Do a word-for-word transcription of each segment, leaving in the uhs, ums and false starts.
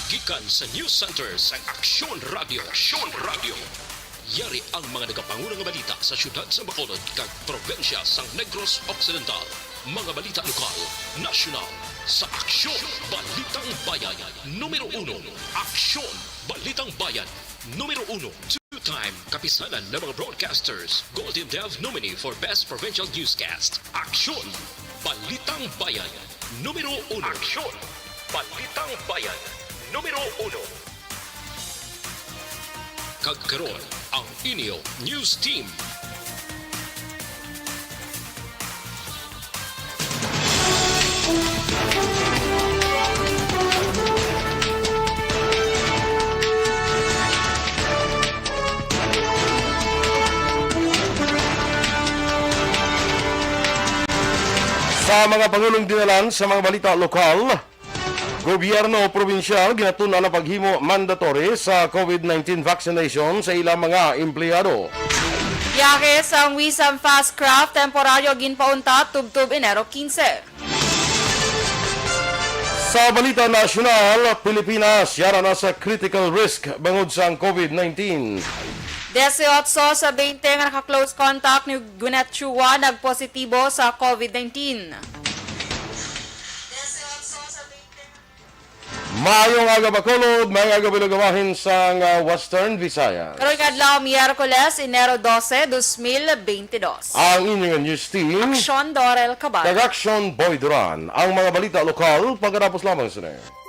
Gikan sa News Center sang Aksyon Radio. Aksyon Radio. Yari ang mga nagapanguna nga balita sa siyudad sa Bacolod kag probinsya sang Negros Occidental. Mga balita lokal, nasyonal, sa Aksyon Balitang Bayan. Numero uno, Aksyon Balitang Bayan. Numero uno, two-time kapisanan ng mga broadcasters, Gold Team Dev nominee for Best Provincial Newscast. Aksyon Balitang Bayan. Numero uno. Aksyon Balitang Bayan. Numero uno. Kag karon, ang inyo news team. Sa mga pangulong dinalan sa mga balita lokal, gobyerno probinsyal ginatun-an ang paghimo mandatory sa COVID nineteen vaccination sa ilang mga empleyado. Biyahe sang Wisam Fast Craft temporaryo ginpauntat tubtob Enero quince. Sa balita nasyonal, Pilipinas yara na sa critical risk bangod sang COVID nineteen. Dieciocho sa twenty nga naka-close contact ni Gwyneth Chua nagpositibo sa COVID nineteen. Maayong aga, Bacolod. Maayong aga, Bilog Abahin sang, ah, Western Visayas. Karon nga adlaw, Miyerkules, Enero dose, dos mil beintidos. Ang inyong news team, Aksyon Dorel Cabal. Kag Aksyon Boy Duran. Ang mga balita lokal, pagkatapos lamang sini.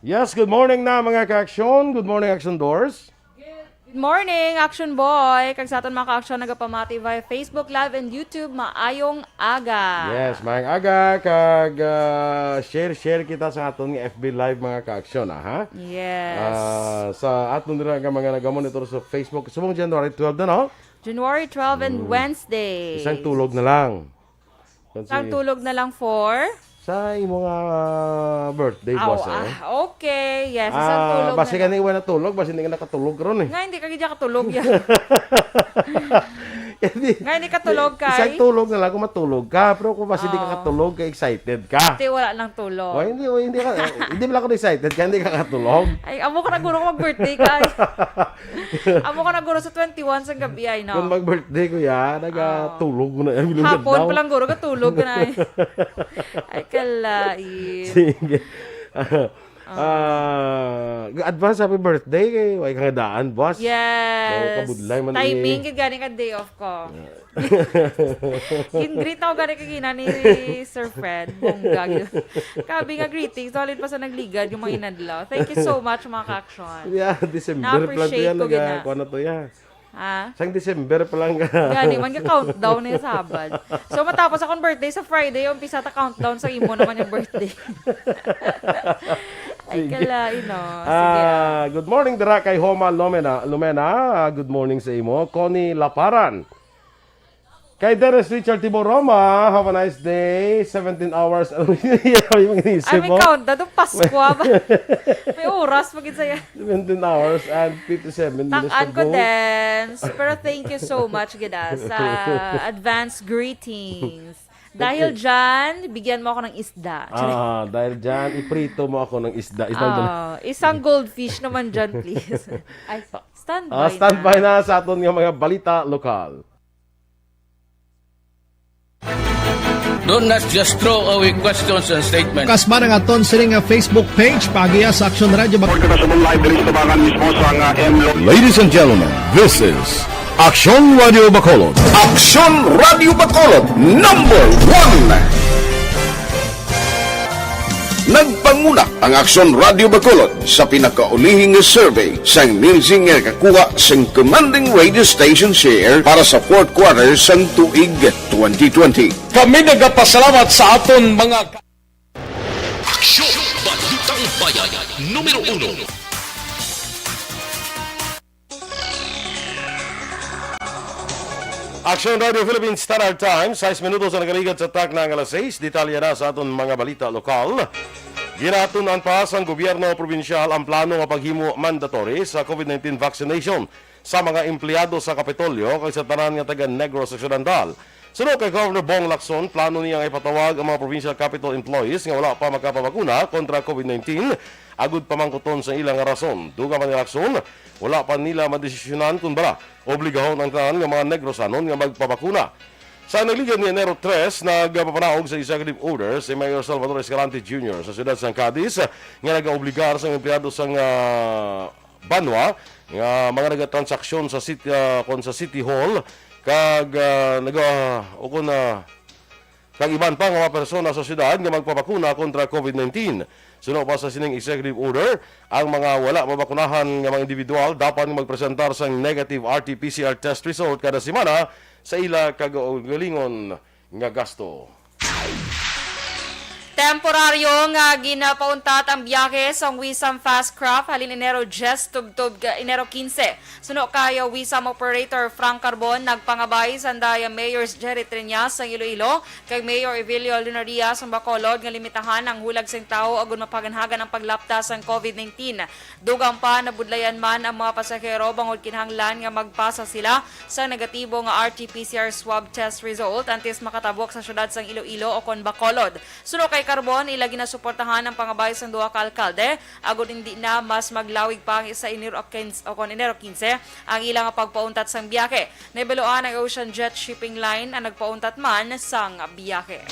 Yes, good morning na, mga ka-aksyon. Good morning, Action Doors. Good morning, Action Boy. Kag sa aton mga ka-aksyon nagapamati via Facebook Live and YouTube, maayong aga. Yes, maayong aga. Kag, ah, share, share kita sa aton nga F B Live, mga ka-aksyon, ah, ha? Yes. Ah, sa aton dira nga mga nagamonitor sa Facebook, subong January twelve na, no? January twelve and Mm. Wednesday. Isang tulog na lang. Kasi Isang tulog na lang for? Sa imo nga birthday, Aw, boss, eh. Ah, okay. Yes, isang Ah, tulog basi na lang. Gani wala natulog, basi hindi ka nakatulog ron, eh. Nga, hindi ka gid katulog, ya. Hindi. Nga, hindi katulog, kay? Isang tulog na lang kung matulog ka, pero kung basi hindi ka Oo. katulog, kay excited ka. Ti, wala nang tulog. Oh, hindi, oh, hindi ka, hindi mo lang ako excited, kaya hindi ka katulog. Ay, amo ka na guro kung mag-birthday ka, ay. Amo ka na guro sa twenty-one sa gabi, ay, no? Kung mag-birthday ko, ya, nagatulog ko na, ay, Hapon daw. Pa lang guro, katulog ko na, ay. Ay, kalain. Sige. Ah. Ah, advance happy birthday kay way kang daan, boss. Yes. So, kabudlay man. Timing, eh. Gid gani ka day off ko. Yeah. Gin-greet ako gani kagina ni Sir Fred. Bongga gyud. Kabi nga greetings, halin pa sa nagligad yung mga inadlaw. Thank you so much, mga ka-action. Yeah, December pa lang to. Na-appreciate yan, ko gina. Nagakuha na to, yeah. Ha? Sang December pa lang ka. Gani man, ga-countdown na yung Sabad. So, matapos akong birthday sa Friday, umpisa ta countdown sa imo naman yung birthday. Ay, sige. Kalain, no? Sige, ah, ah. Good morning, dira kay Homa Lumena. Lumena, ah, good morning sa imo. Connie Laparan. Kay Dennis Richard Tiboroma, have a nice day. Seventeen hours. Ano yun? Yung mga inisip Ay, may mo? Countdown. Itong Pasko, ah, ba? May oras, magin saya. Seventeen hours and fifty-seven minutes to go. Tak-an ko, Dens. Pero thank you so much, gid, ah, sa advance greetings. Dahil dyan, bigyan mo ako ng isda. Ah, dahil dyan, iprito mo ako ng isda. Isang Ah, isang goldfish naman dyan, please. Ay, standby Ah, standby na. Na sa aton nga mga balita lokal. Do not just throw away questions and statements. Kasman ang aton sini nga Facebook page, paagiha sa Aksyon Radio Bac- Report kita sa live diri sa Tabangan mismo sa nga M Lo- Ladies and gentlemen, this is Aksyon Radio Bacolod. Aksyon Radio Bacolod, number one. Nagpanguna ang Aksyon Radio Bacolod sa pinakaulihing nga survey sang Nielsen nga nakakuha sang commanding radio station share para sa fourth quarter sang tuig twenty twenty. Kami nagapasalamat sa aton mga ka- Aksyon! Balitang Bayan, numero uno. Aksyon Radio Philippines Standard Time, sais minutos ang nakaligad sa takna nga alas sais. Detalye na sa aton mga balita lokal. Ginatun-an pa sang gobyerno probinsyal ang plano nga paghimo mandatory sa COVID nineteen vaccination sa mga empleyado sa Kapitolyo kag sa tanan nga taga Negros Occidental. Suno kay Governor Bong Lacson, plano niya nga ipatawag ang mga provincial capital employees nga wala pa makapabakuna kontra COVID nineteen agud pamangkuton sa ila nga rason. Dugang pa ni Lacson, wala pa nila madesisyonan kon bala obligahon ang tanan nga mga Negrosanon nga magpabakuna. Sa nagligad ni Enero tres, nagpapanaog sa executive order si Mayor Salvador Escalante Junior sa siyudad sang Cadiz nga nagaobligar sa empleyado sang, ah, banwa nga mga nagatransaksyon sa city, ah, kon sa City Hall kag, ah, naga-, o kon, ah, kag iban pa nga mga persona sa siyudad nga magpabakuna kontra COVID nineteen. Suno pa sa sining executive order, ang mga wala mabakunahan nga mga individual dapat nga magpresentar sang negative R T P C R test result kada semana sa ila kaugalingon nga gasto. Temporaryo nga ginapauntat ang biyahe sang Wisam Fast Craft halin Enero diyes tubtob ka Enero kinse. Suno kay Wisam Operator Frank Carbon, nagpangabay sanday Mayor Jerry Triñas sang Iloilo kag Mayor Evelio Lunaria sang Bacolod nga limitahan ang hulag sing tawo agud mapaganhagan ang paglapta sang COVID nineteen. Dugang pa, nabudlayan man ang mga pasahero bangod kinahanglan nga magpasa sila sa negatibo nga R T P C R swab test result antes makatabok sa siyudad sang Iloilo o kon Bacolod. Suno kay Carbon, ila ginasuportahan ang pangabay sang duha ka alkalde, agud indi na mas maglawig pa sa Enero quince o kon Enero quince ang ila nga pagpauntat sang biyahe. Nahibaluan ang Ocean Jet Shipping Line ang nagpauntat man sang biyahe.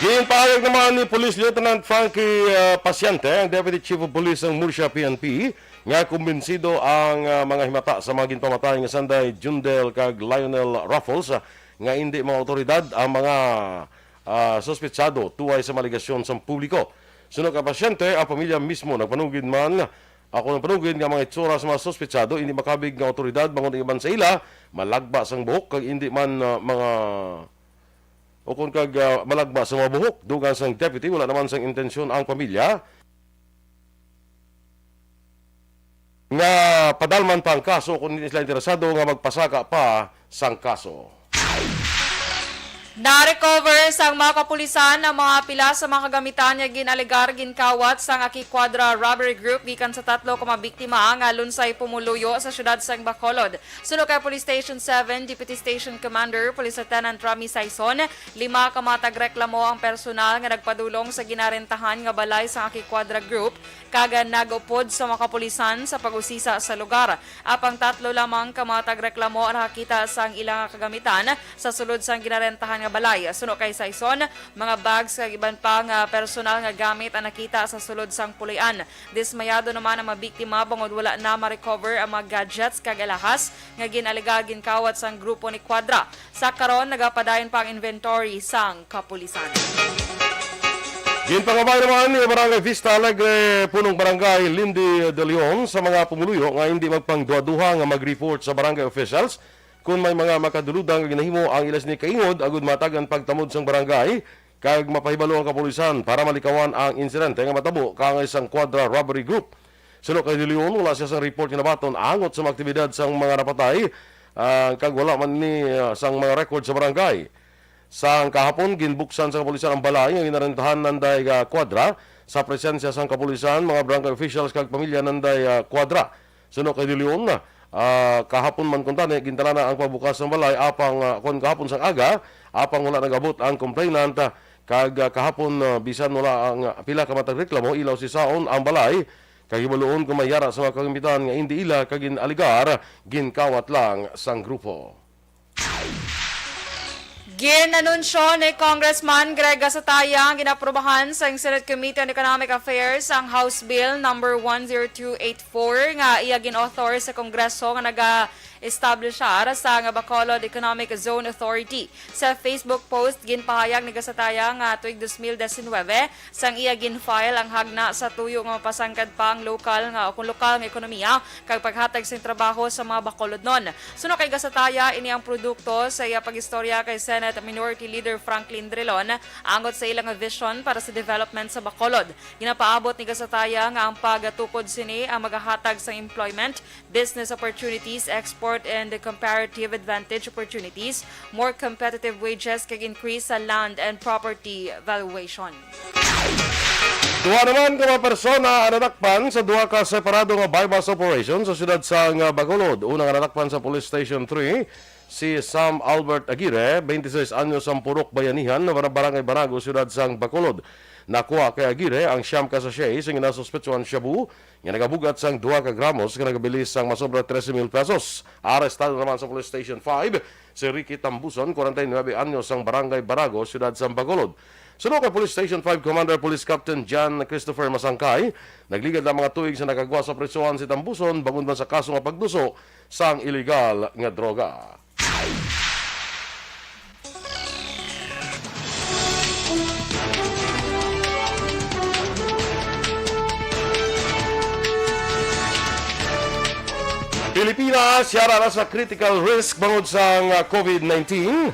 Ginpahayag naman ni Police Lieutenant Frankie, ah, Paciente, ang Deputy Chief of Police sang Murcia P N P, nga kumbinsido ang, ah, mga himata sa mga ginpamatay nga sanday Jundel kag Lionel Raffles, ah, nga indi mga awtoridad ang mga, ah, suspetsado tuway sa mga alegasyon sang publiko. Suno kay Paciente, ang pamilya mismo nagpanugid man, ako nagpanugid nga mga itsura sa mga suspetsado indi makabig nga awtoridad bangod ang iban sa ila malagba sang buhok kag indi man, ah, mga ukon kag, ah, malagba sa mga buhok. Dugang sang deputy, wala naman sang intensyon ang pamilya nga padalman pa ang kaso kung hindi sila interesado nga magpasaka pa sang kaso. Na-recover sang mga kapulisan ang mga pila sa mga kagamitan nga gin-alegar ginkawat sang Aki Cuadra robbery group gikan sa tatlo ka mga biktima nga lunsay pumuluyo sa siyudad sang Bacolod. Suno kay Police Station seven Deputy Station Commander Police Lieutenant Rami Saison, lima ka mga tagreklamo ang personal nga nagpadulong sa ginarentahan nga balay sang Aki Cuadra group kag nag-upod sa mga kapulisan sa pag-usisa sa lugar. Apang tatlo lamang ka mga tagreklamo ang nakakita sang ila nga kagamitan sa sulod sang ginarentahan nga balay. Suno kay Saison, mga bags kag iban pa nga personal nga gamit ang nakita sa sulod sang puloy-an. Dismayado naman ang mga biktima bangod wala na ma-recover ang mga gadgets kag alahas nga gin-alegar ginkawat sang grupo ni Cuadra. Sa karon, nagapadayon pa ang inventory sang kapulisan. Ginpangabay naman ni Barangay Vista Alegre, punong barangay Lindy De Leon, sa mga pumuluyo nga hindi magpangduha-duha nga mag-report sa barangay officials kon may mga makaduludang nga ginahimo ang ila sini kaingod agud matagan pagtamod sang barangay kag mapahibalo ang kapulisan para malikawan ang insidente nga matabo kaangay sang Cuadra robbery group. Suno kay De Leon, wala siya sang report nga nabaton angot sa mga aktibidad sang mga napatay, ah, kag wala man ni, ah, sang mga record sa barangay. Sang kahapon, ginbuksan sa kapulisan ang balay nga ginarentahan nanday, ah, Cuadra. Sa presensya sang kapulisan, mga barangay officials kag pamilya nanday, ah, Cuadra. Suno kay De Leon, ah, kahapon man kuntani, gintalana ang pagbukas sang balay apang, ah, kon kahapon sang aga, apang wala nag-abot ang complainant, ah, kag, ah, kahapon, ah, bisan wala ang, ah, pila ka matag reklamo, ilaw si saon ang balay. Kag hibaluon kung may yara sa mga kagamitan nga indi ila kag gin-alegar ginkawat lang sang grupo. Ginanunsyo ni Congressman Greg Gasataya ang ginaprubahan sang Senate Committee on Economic Affairs ang House Bill number one zero two eight four nga iya gin-author sa Kongreso nga naga-establishar sang Bacolod Economic Zone Authority. Sa Facebook post, ginpahayag ni Gasataya nga tuig dos mil diecinuebe, sang iya gin-file ang hagna sa tuyo nga mapasangkad pa ang lokal nga o kung lokal nga ekonomiya kag paghatag sing trabaho sa mga Bacolodnon. Suno kay Gasataya, ini ang produkto sa iya pag-istorya kay Senate Minority Leader Franklin Drilon angot sa ila nga vision para sa development sa Bacolod. Ginapaabot ni Gasataya nga ang pagtukod sini ang magahatag sang employment, business opportunities, export and comparative advantage opportunities, more competitive wages, kag increase sa land and property valuation. Duha naman ka mga persona ang nadakpan sa duha ka separado nga buy-bust operation sa siyudad sang Bacolod. Una nga nadakpan sa Police Station three, si Sam Albert Aguirre, twenty-seis anyos, sang Purok Bayanihan, Barangay Banago, siyudad sang Bacolod. Nakuha kay Aguirre ang siyam ka sachet sa ginasuspetsuhan shabu nga nagabugat sang duha ka gramos nga nagabilis sang masobra trese mil pesos. Arestado naman sa Police Station five si Ricky Tambuson, kwarenta y nuebe anyos, sang Barangay Barago, siyudad sang Bacolod. Suno kay Police Station five Commander Police Captain John Christopher Masangkay, nagligad lang mga tuig sa nakagwa sa prisohan si Tambuson bangod man sa kaso nga pagduso sang iligal nga droga. Pilipinas yara na sa critical risk bangod sang, ah, covid nineteen.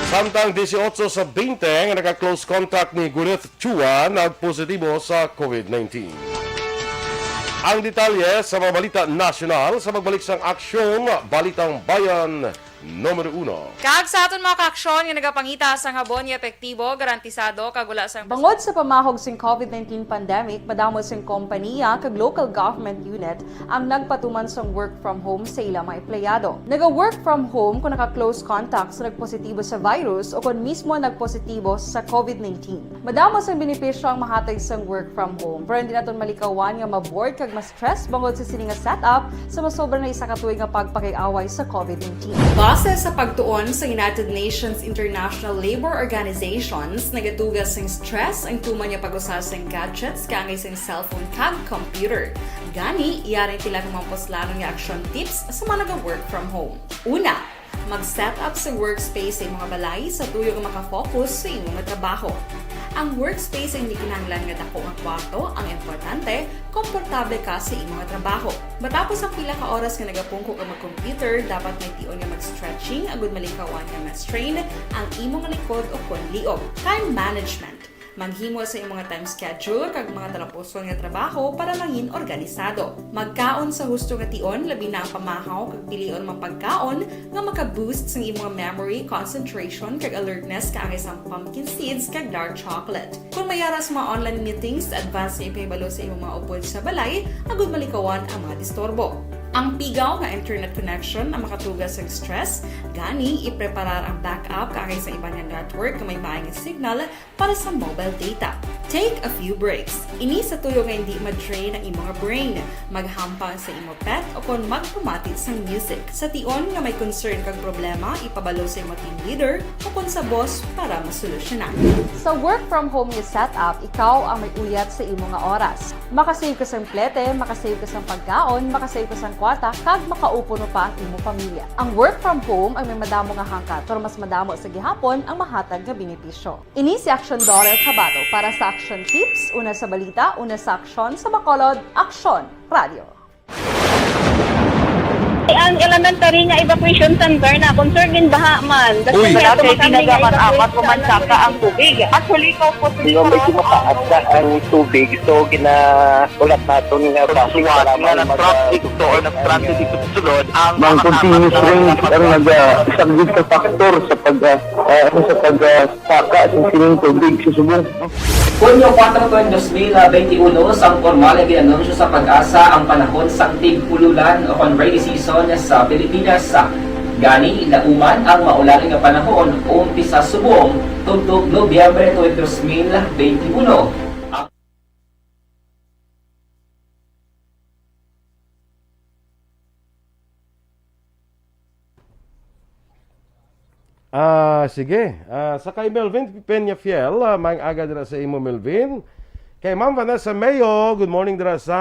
Samtang dieciocho sa veinte nga naka-close contact ni Gwyneth Chua nagpositibo sa covid nineteen. Ang detalye sa mga balita nasyonal sa pagbalik sang Aksyon, Balitang Bayan Numero Uno. Kag sa aton mga kaaksyon nga nagapangita sang habon nga epektibo, garantisado, kag wala sang... Bangod sa pamahog sing covid nineteen pandemic, madamo sing kompaniya kag local government unit ang nagpatuman sang work from home sa ila mga empleyado. Naga-work from home kung naka-close contact sa nagpositibo sa virus o kon mismo nagpositibo sa covid nineteen. Madamo sang benepisyo ang mahatag sang work from home, pero hindi naton malikawan nga ma-bored kag ma-stress bangod sa sini nga setup sa masobra na isa ka tuig nga pagpakig-away sa covid nineteen. Base sa pagtuon sa United Nations International Labor Organizations, nagatuga sing stress ang tuman nga pag-usa sing gadgets kaangay sing cellphone kag computer. Gani, yari sila nga mga puslanon nga action tips sa mga naga-work from home. Una, mag-set up sa workspace sa imo nga balay sa tuyo nga makafocus sa imo nga trabaho. Ang workspace ay hindi kinahanglan nga dako nga kwarto. Ang importante, komportable ka sa imo nga trabaho. Matapos ang pila ka oras nga nagapungko ka mag-computer, dapat may tion nga mag-stretching agud malikawan nga ma-strain ang imo nga likod o kon liog. Time management. Maghimo sa imo nga time schedule kag mga talapuson nga trabaho para mangin organisado. Magkaon sa husto nga tion, labi na ang pamahaw kag pilion mga pagkaon nga maka-boost sang imo nga memory, concentration, kag alertness kaangay sang pumpkin seeds kag dark chocolate. Kon may ara sa mga online meetings, advance nga ipahibalo sa imo mga upod sa balay agud malikawan ang mga disturbo. Ang pigaw nga internet connection ang makatuga sang stress, gani ipreparar ang backup kaangay sa iban nga network nga may maay nga signal para sa mobile data. Take a few breaks. Ini sa tuyo nga hindi ma-drain ang imo nga brain. Maghampang sa imo pet o kon magpamati sang music. Sa tion nga may concern kag problema, ipabalo sa imo team leader o kon sa boss para masolusyonan. Sa work from home nga setup, ikaw ang may uyat sa imo nga oras. Makasave ka sang plete, makasave ka sang pagkaon, makasave ka sang kwarta, kag makaupo pa ang imo pamilya. Ang work from home ay may madamo nga hangkat, pero mas madamo sa gihapon ang mahatag nga benepisyo. Ini si Aksyon Dorer Cabato para sa Aksyon Tips, una sa balita, una sa aksyon, sa Bacolod, Aksyon Radio. Ang elementary nga evacuation center na concern gid baha man. Uy. Wala kay ginagamat-amat, kumansaka ang tubig. Actually, ikaw po, medyo mataas na ang tubig, so gina-, ulat naton nga traffic, nga mag-, nag-traffic to or nag-traffic dito sa sulod, ang mga continuous rain ang nag-, ah, isa gid sa factor sa pag-, ah, ah, ano, sa pag-, ah, saka sa sining tubig sa subong. Hunyo kuwatro, dos mil benti uno, sang pormal nga gin-anunsyo sa PAGASA ang panahon sang tig-ululan o kon rainy season sa Pilipinas. Gani, lauman ang maulan nga panahon umpisa subong tubtob Nobyembre tuig dos mil benti uno. Ah, sige. Ah, sa kay Melvin Peñafiel, ah, maayong aga dira sa imo, Melvin. Kay Ma'am Vanessa Mayo, good morning dira sa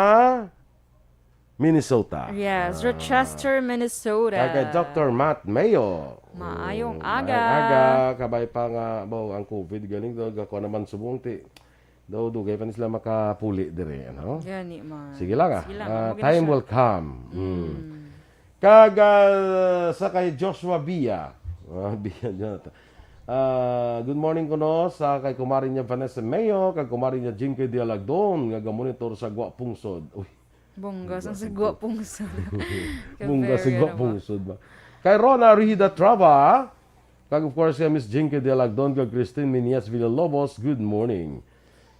Minnesota. Yes, Ah, Rochester, Minnesota. Kag kay Doctor Matt Mayo. Maayong Mm, aga. maayong aga. Kabay pa nga, baw, ang COVID galing do, gakuha naman subong ti. Daw dugay pa ni sila makapuli diri, ano? Gani man. Sige lang, ah. Sige lang, Ah, mag-, time siya. will come. Mm. Mm. Kag, ah, sa kay Joshua Bia. Ah, Bia Jonathan. Ah, good morning kuno sa kay kumari niya Vanessa Mayo, kag kumari niya Jinky Dialagdon, nga gamonitor sa Gua Pungsod. Uy, Bongga, Gua sang sa Pungsod. Gua Pungsod. Bongga sa Very Gua ano ba? Pungsod ba? Kay Rona Rihida Trava, kag of course kay Miss Jinky Dialagdon, kag Christine Minias Villalobos, good morning.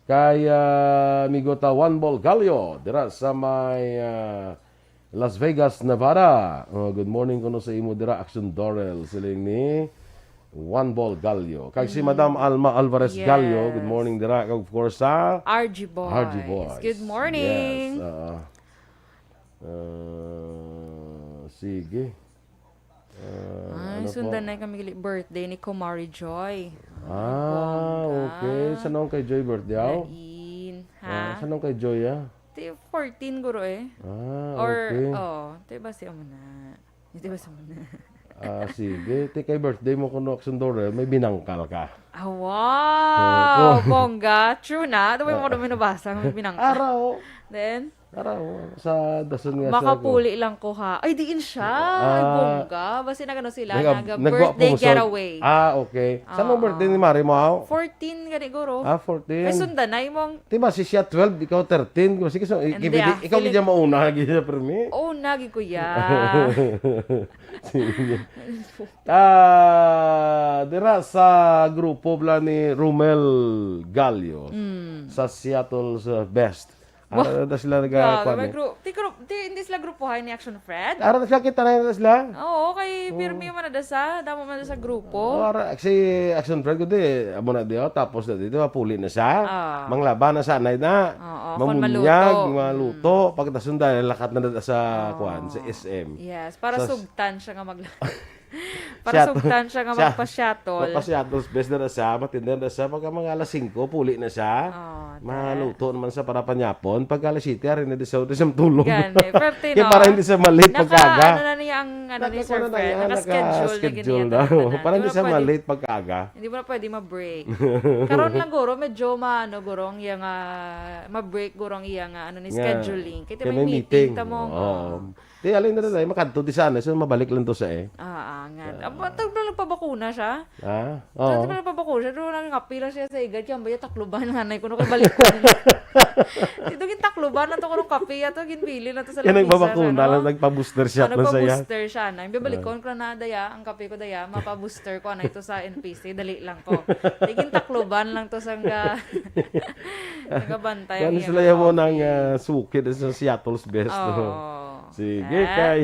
Kay, ah, amigo ta Juan Bol Gallo, dira sa may, ah, Las Vegas, Nevada. Oh, good morning kuno sa imo dira, Action Dorel. Siling ni Juan Bol Gallo. Kag si Mm. Madam Alma Alvarez Yes. Gallo, good morning dira. Kag of course sa R G Boys. R G Boys. Good morning. Yes, ah. Ah, sige. Ah, Ay, ano sundan po? na kami gali birthday ni Kumari Joy. Ay, Ah, bongga. okay. Sa noon kay Joy birthday, aw? Lain. Ah, Ha? sa noon kay Joy, ah? Ti fourteen guro eh. Ah, Or, okay. oh, ti ba siya mo na? Ti ba siya mo na? Ah, sige. Ti kay birthday mo kuno, Action Dorel, may binangkal ka. Ah, wow! Oo. Bongga. True na. Ito mo Ah. ko na minabasa, may binangkal. Araw. Then? Araw, sa dason nga siya ko. Makapuli lang ko, ha. Ay, diin siya. Ay, Ah. bongga. Basta nag-ano sila, Nag-, nag-, nagwa birthday pungsod. getaway. Ah, okay. Sa anong Oo. birthday ni Mari mo, aw? Fourteen gani, guro. Ah, fourteen. Ay, sundan na imong Di ba, si siya twelve, ikaw thirteen? Di ba, sige, so, i-, Hindi, gibidi-, ah, ikaw feeling gid mauna, gid siya, permi. Oo, nagi, kuya. Sige. Ah, dira sa grupo bala ni Romel Gallo, Mm. sa Seattle's, uh, Best. Wah, Ano na sila nag-, grabe, kuwan may eh? gru-, ti gru-, ti, hindi sila grupohan ni Action Fred? Ara na sila, kita na yun na sila. Oo, kay Oo. pirmi man na da sa, damo man na sa grupo. Oh, ara, si Action Fred ko di, amo na di, oh, tapos na di, di ba, puli na siya. Ah. Manglaba na siya, anay na. Oo, kung Mamunyag, maluto. maluto. Mm. Pagkatason dahil lakat na na sa Ah. kuwan, sa S M. Yes, para Sa s- sugtan siya nga magla-, Para Seattle. sugtan siya nga Siya-, magpa-shuttle. magpa-shuttle, bes na na siya, matinda na siya, pagka mga alas singko, puli na siya. Oh, that. Maluto naman siya para panyapon. Pagka alas siyete, ari na di siya, di siya matulog. Gani, pero Kaya tino, para hindi siya ma-late naka, pagkaaga. ano na niya ang, ano ni Naka-, Sir ano na Fred, niya, naka-schedule na naka-schedule gani na. niya tanan. Para hindi Ano siya pwede? ma-late pagkaaga. Hindi mo na pwede ma-break. Karon lang, guro, medyo ma-, ano, guro, ang iya nga, ma-break, guro, ang iya nga, ano, ni Nga, scheduling. Kaya kaya may may meeting, meeting. tamo. Oo. Oo. Di, alin na rin, ay, makadto di sana. So, mabalik lang to sa, eh. Ah, ah, nga. Ah. Aba, tag-, nagpabakuna siya? Ah, Tag-, oo. tag-, nagpabakuna siya. Doon, nangapila siya sa igad. Kaya ba yung Tacloban, nanay ko, no, kay balik ko. Dito, yung Tacloban na to, kung kape, ato, ginbili na to sa Yan, lamisa, nagbabakuna ano? lang, nagpa-booster shot Ah, lang siya. nagpa-booster siya, na. Yung bibalik Ah. ko, kung na, daya, ang kape ko, daya, mapa-booster ko, ano, ito sa N P C, dali lang ko. Tigin Tacloban lang to, sangga. Nagabantay ang Yan iyang sila yung mga mga, coffee. ah, suki sa Seattle's Best, no? Oo. Sige, Ah. kay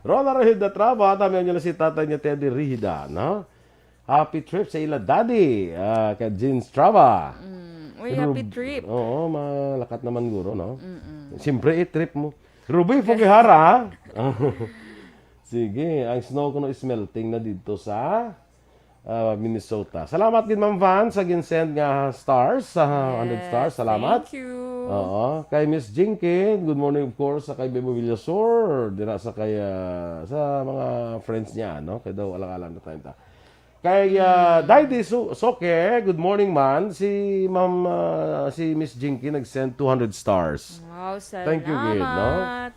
Rona Rehida Traba, tama niyo na si tatay niya, Teddy Rehida, no? Happy trip sa ila daddy, ah, kay Jeans Traba. Mm. Uy, Rub-, happy trip. Oo, malakat naman guro, no? Mm-mm. Siyempre, i-trip mo. Ruby Fugihara. Sige, ang snow kuno is melting na dito sa, ah, Minnesota. Salamat gid, Ma'am Van, sa ginsend nga stars, sa hundred stars. Yes, Salamat. thank you. Oo. Kay Miss Jinky, good morning, of course, sa kay Bebo Villasor, dira sa kay, ah, sa mga friends niya, no? Kay daw, alang-alang na tayo ta. Kay, ah, Hmm. Daydi Su-, Soke, good morning, man. Si Ma'am, ah, si Miss Jinky nag-send two hundred stars. Wow, Thank you, gid, no? salamat.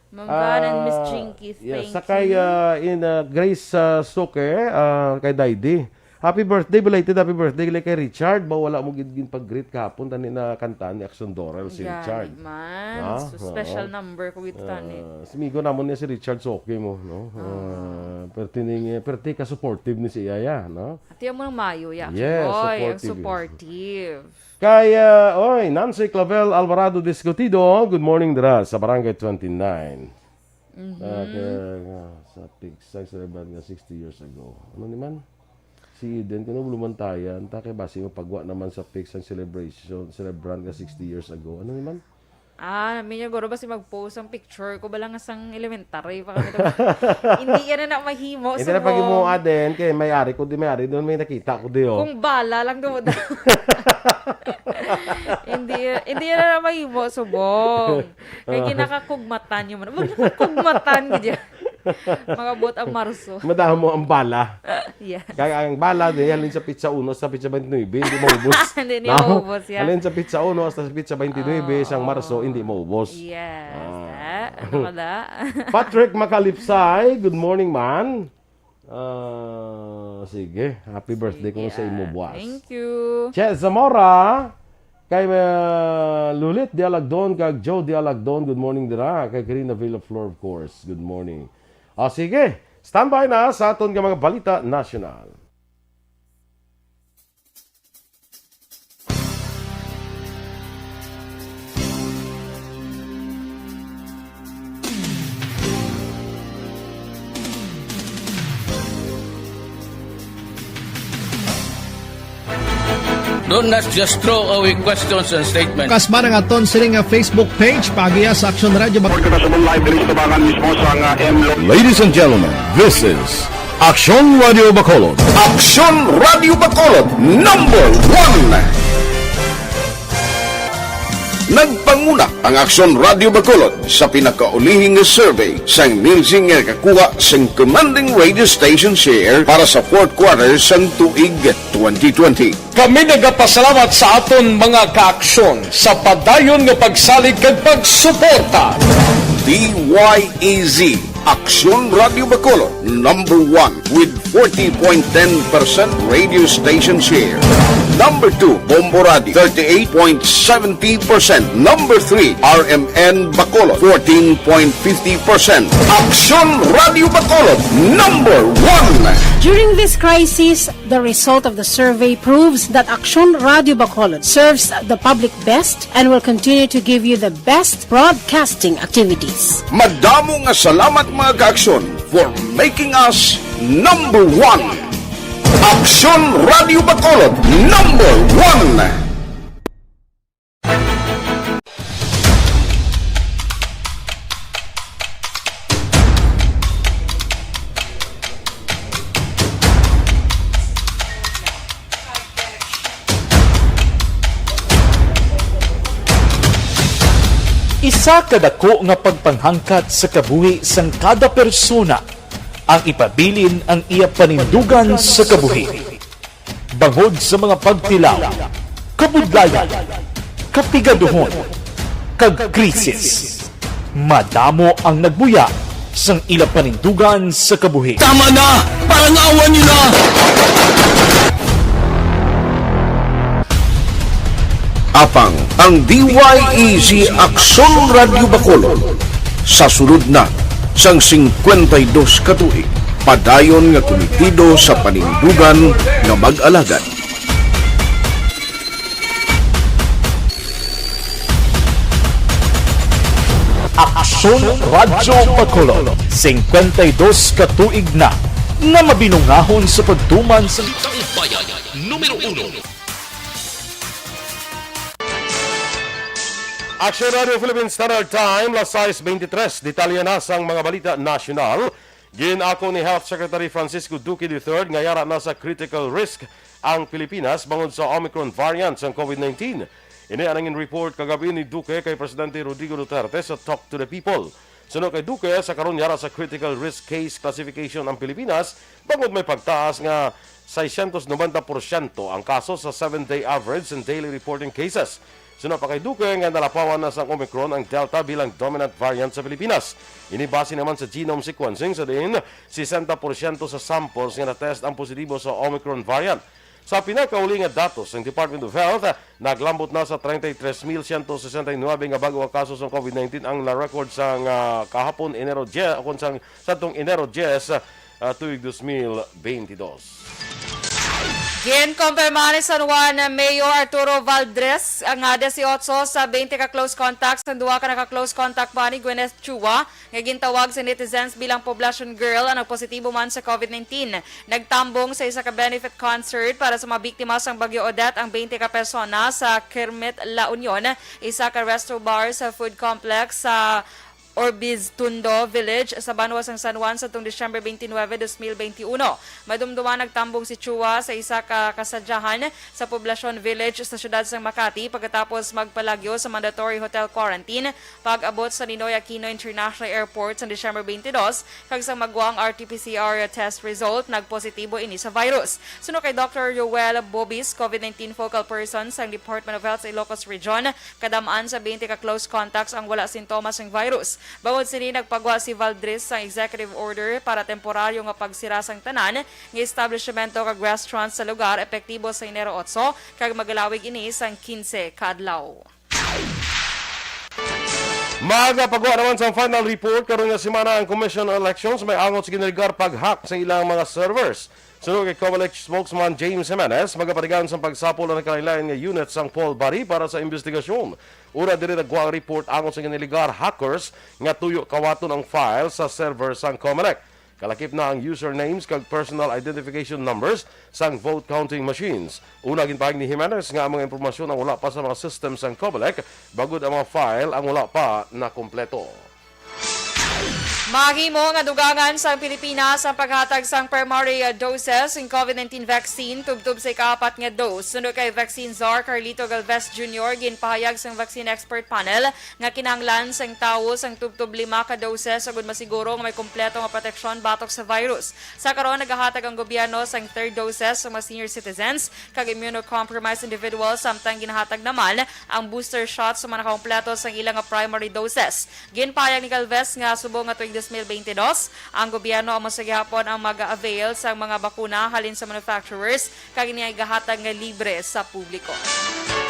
Ma'am Van and Miss Ah, Jinky, yes, thank sa kay, you. ah, in, ah, Grace, ah, Soke, ah, kay Daydi. Happy birthday, belated happy birthday kay Richard. Ba, wala mo gid, gid pag-greet kahapon, tani na kanta ni Action Dorel si Gani Richard. man. Ah, So, special oo. number ko gid, tani. Ah, si migo namon niya si Richard Soke mo, no? Ah. Ah, perti ning, eh, perti ka supportive ni si Yaya, no? Ati mo ng mayo, ya. Yes, Oy, ang supportive. supportive. Kay, ah, oy, Nancy Clavel Alvarado Discutido, good morning dira sa Barangay twenty-nine. Mhm. Ah, kay, ah, sa Pigsang celebrant nga sixty years ago. Ano ni man? Si Eden, kuno, bulumantayan, ta kay basi mapagwa naman sa Pigsang celebration, celebrant nga sixty years ago. Ano ni man? Ah, minyo guro ba si mag-post ang picture ko ba lang sang elementary pa kami to. Hindi yan na mahimo. Hindi na pag mo aden kay may ari ko di may ari doon may nakita ko di oh. Kung bala lang gamo daw. Hindi, hindi yan na mahimo, subong. Kay ginakakugmatan yung man. Wag nakakugmatan, gid. Mga buot ang Marso. Madamo ang bala. Yes. Kaya ang bala di halin sa pitsa uno sa pitsa twenty-nine, hindi maubos. Hindi niya No? maubos yan. Halin sa pitsa uno hasta sa pitsa twenty-nine sang Marso, hindi maubos. Yes. Ah. Ah, ano ka da? Patrick Makalipsay, good morning, man. Ah, sige, happy birthday ko sa imo buwas. Thank you. Che Zamora, kay uh, Lulit Dialagdon, kag Joe Dialagdon, good morning dira. Kay Karina Villaflor, of course, good morning. O sige, standby na sa aton nga mga balita nasyonal. Don't not just throw away questions and statements. Kasmara nga ton sini nga Facebook page, pagiya sa Aksyon Radio. Kita sa live diri sa tabangan mismo sa nga M Lo. Ladies and gentlemen, this is Aksyon Radio Bacolod. Aksyon Radio Bacolod, number one. Nagpanguna ang Aksyon Radio Bacolod sa pinakaulihing survey sang Nielsen nga nakakuha sang commanding radio station share para sa fourth quarter sang tuig twenty twenty. Kami nagapasalamat sa aton mga kaaksyon sa padayon nga pagsalig kag pagsuporta. D Y E Z, Aksyon Radio Bacolod, number one with forty point ten percent radio station share. Number two, Bombo Radio, thirty-eight point seventy percent. Number three, R M N Bacolod, fourteen point fifty percent. Aksyon Radio Bacolod, number one. During this crisis, the result of the survey proves that Aksyon Radio Bacolod serves the public best and will continue to give you the best broadcasting activities. Madamo nga salamat, mga kaaksyon, for making us number one. Aksyon Radio Bacolod, number one. Isa ka dako nga pagpanghangkat sa kabuhi sang kada persona ang ipabilin ang iya panindugan sa kabuhi. Bangod sa mga pagtilaw, kabudlayan, kapigaduhon, kag krisis, madamo ang nagbuya sang ila panindugan sa kabuhi. Tama na! Parangawan niyo na! Apang ang D Y E Z Aksyon Radyo Bacolod sa sulod na sang singkwenta y dos ka tuig, padayon nga kumitido sa panindugan nga mag-alagad. Aksyon Radyo Bacolod, singkwenta y dos ka tuig na nga mabinungahon sa pagtuman sa Balitang Bayan, numero uno. Aksyon Radio Philippine Standard Time, las sais beintitrés. Detalye na sang mga balita nasyonal. Gin-ako ni Health Secretary Francisco Duque the third nga yara na sa critical risk ang Pilipinas bangod sa Omicron variant sang COVID nineteen. Ini ang nangin report kagabi ni Duque kay Presidente Rodrigo Duterte sa Talk to the People. Suno kay Duque, sa karon yara sa critical risk case classification ang Pilipinas bangod may pagtaas nga seiscientos noventa por ciento ang kaso sa seven-day average and daily reporting cases. Suno pa kay Duque nga nalapawan na sang Omicron ang Delta bilang dominant variant sa Pilipinas. Ini base naman sa genome sequencing sa diin sesenta por ciento sa samples nga na-test ang positibo sa Omicron variant. Sa pinakauli nga datos sang Department of Health, naglambot na sa treinta y tres mil ciento sesenta y nuebe nga bag-o nga kaso sang COVID nineteen ang na-record sang, ah, kahapon, Enero diyes, o kon sang sadtong Enero diyes, ah, tuig dos mil beintidos. Ginkumpirma ni San Juan Mayor Arturo Valdres nga dieciocho sa twenty ka close contacts ang duha ka naka-close contact pa ni Gwyneth Chua nga gintawag sa netizens bilang poblasyon girl ang nagpositibo man sa COVID nineteen. Nagtambong sa isa ka benefit concert para sa mga biktima sang Bagyo Odette ang twenty ka persona sa Kermit, La Union, isa ka resto bar sa food complex sa Orbiztundo Village sa banwa sang San Juan sadtong Disyembre twenty-nine, twenty twenty-one. Madumduman nagtambong si Chua sa isa ka kasadyahan sa Poblacion Village sa siyudad sang Makati pagkatapos magpalagyo sa mandatory hotel quarantine pag-abot sa Ninoy Aquino International Airport sa Disyembre twenty-two, kag sang magwa ang R T P C R test result, nagpositibo ini sa virus. Suno kay Doctor Joel Bobis, COVID nineteen focal person sang Department of Health sa Ilocos Region, kadam-an sa twenty ka close contacts ang wala sintomas sang virus. Bangod sini, nagpagwa si Valdres sang executive order para temporaryo nga pagsira sang tanan nga establishmento kag restaurant sa lugar epektibo sa Enero otso, kag magalawig ini sang quince ka adlaw. Magapagwa naman sang final report karon nga semana ang Commission on Elections may angot sa ginaligar pag-hack sa ilang mga servers. Suno kay Comelec spokesman James Jimenez, magapatigayon sang pagsapol ang nagkalain-lain nga unit sang Paul Bari para sa investigasyon. Una diri nagwa ang report angot sa ginaligar hackers nga tuyo kawaton ang file sa server sang Comelec. Kalakip na ang usernames kag personal identification numbers sang vote counting machines. Una, ginpahayag ni Jimenez nga ang mga impormasyon ang wala pa sa mga system sang Comelec, bangod ang mga file ang wala pa nakumpleto. Mahimo nga dugangan sang Pilipinas ang paghatag sang primary, uh, doses sang COVID nineteen vaccine tubtob sa ikaapat nga dose. Suno kay Vaccine Czar Carlito Galvez Junior, ginpahayag sang vaccine expert panel nga kinahanglan sang tawo sang tubtob lima ka doses agud masiguro nga may kompleto nga proteksyon batok sa virus. Sa karon, nagahatag ang gobyerno sang third doses sa mga senior citizens kag immunocompromised individuals, samtang ginahatag naman ang booster shot sa mga nakakompleto sang ila nga primary doses. Ginpahayag ni Galvez nga subong nga tuig twenty twenty-two, ang gobyerno amo sa gihapon ang mag-avail sang mga bakuna halin sa manufacturers, kag ini ay gahatag nga libre sa publiko.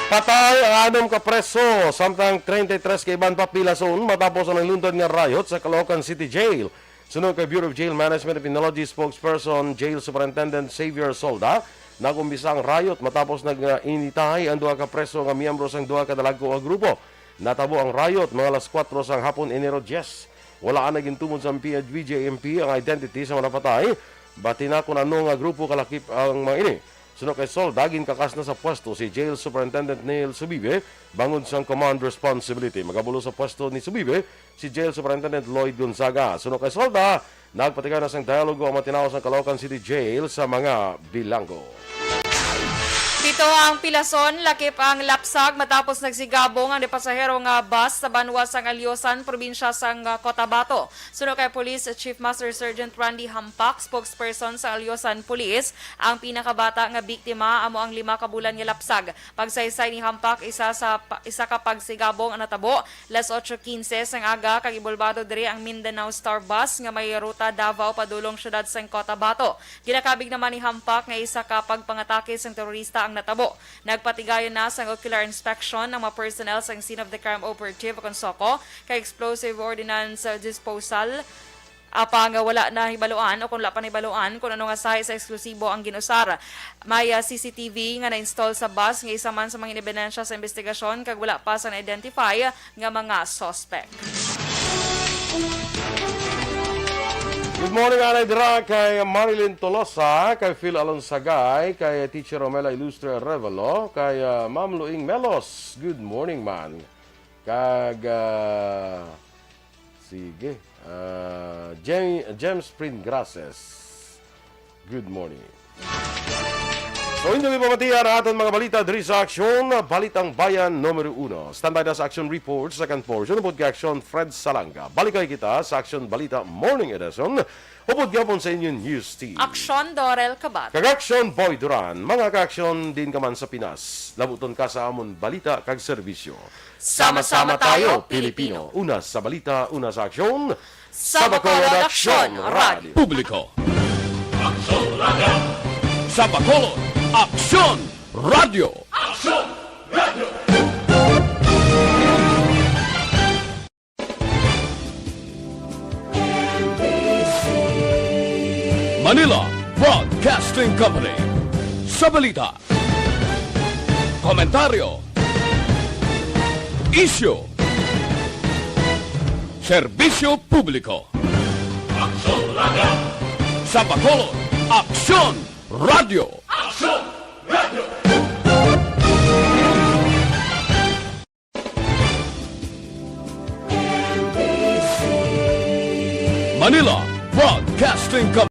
Patay ang anom ka preso, samtang treinta y tres ka iban pa pilason matapos ang nagluntad nga riot sa Caloocan City Jail. Suno kay Bureau of Jail Management and Penology spokesperson Jail Superintendent Xavier Solda, nag-umpisa ang riot matapos nag-initay ang duha ka preso nga miyembro sang duha ka dalagko nga grupo. Natabo ang riot mga alas kuwatro sang hapon, Enero diyes. Wala na gintumod sa P H V J M P ang identity sa mga napatay. Bati na kung ano nga grupo kalakip ang mga ini. Suno kay Solda, ginkakas na sa pwesto si Jail Superintendent Neil Subibe bangod sang command responsibility. Magabulo sa pwesto ni Subibe si Jail Superintendent Lloyd Gonzaga. Suno kay Solda, nagpatigayon na sang dialogo ang mga tinawo sang Caloocan City Jail sa mga bilanggo. Pito ang pilason, lakip ang lapsag matapos nagsigabong ang pasahero nga bus sa banwa sang Alyosan, probinsya sang, ah, Cotabato. Suno kay Police Chief Master Sergeant Randy Hampak, spokesperson sa Alyosan Police, ang pinakabata nga biktima amo ang lima ka bulan nga lapsag. Pagsaysay ni Hampak, isa sa pa-, isa ka pagsigabong ang natabo las ocho quince sang aga kag ibulbado diri ang Mindanao Star Bus nga may ruta Davao padulong siyudad sang Cotabato. Ginakabig naman ni Hampak nga isa ka pagpangatake sang terorista ang natabo. Nagpatigayon na sang ocular inspection ang mga personnel sang Scene of the Crime Operative, kon SOCO, kag Explosive Ordnance Disposal. Apang wala na hibaluan o kung wala pa nahibaluan kung ano nga sahi sa eksplosibo ang gin-usar. May, ah, C C T V nga na-install sa bus nga isa man sa mga ebidensya sa investigasyon kag wala pa sa na-identify nga mga suspect. Good morning, anay dira kay Marilyn Tolosa, kay Phil Alonsagay, kay Teacher Romela Ilustre Arevalo, kay, ah, Ma'am Luing Melos. Good morning, man. Kag, ah, sige, ah, Jem-, James Pringrases. Good morning. So, hindi mi pamatian ang aton mga balita diri sa Aksyon, Balitang Bayan numero uno. Standby na sa Aksyon Report, second portion, upod kay Aksyon Fred Salanga. Balik kay kita sa Aksyon Balita Morning Edition, upod gihapon sa inyo news team. Aksyon Dorel Kabat. Kag Aksyon Boy Duran. Mga ka-aksyon, diin ka man sa Pinas, labuton ka sa amon balita kag serbisyo. Sama-sama tayo, Pilipino. Una sa balita, una sa aksyon. Sa Bacolod, Aksyon Radio. Publiko. Aksyon Radio. Sa Bacolod, Aksyon Radio. Aksyon Radio. Manila Broadcasting Company. sa balita, komentaryo, isyu, serbisyo publiko. Aksyon Radio! Sa Bacolod, Aksyon Radio! Aksyon Radio! Manila Broadcasting Company.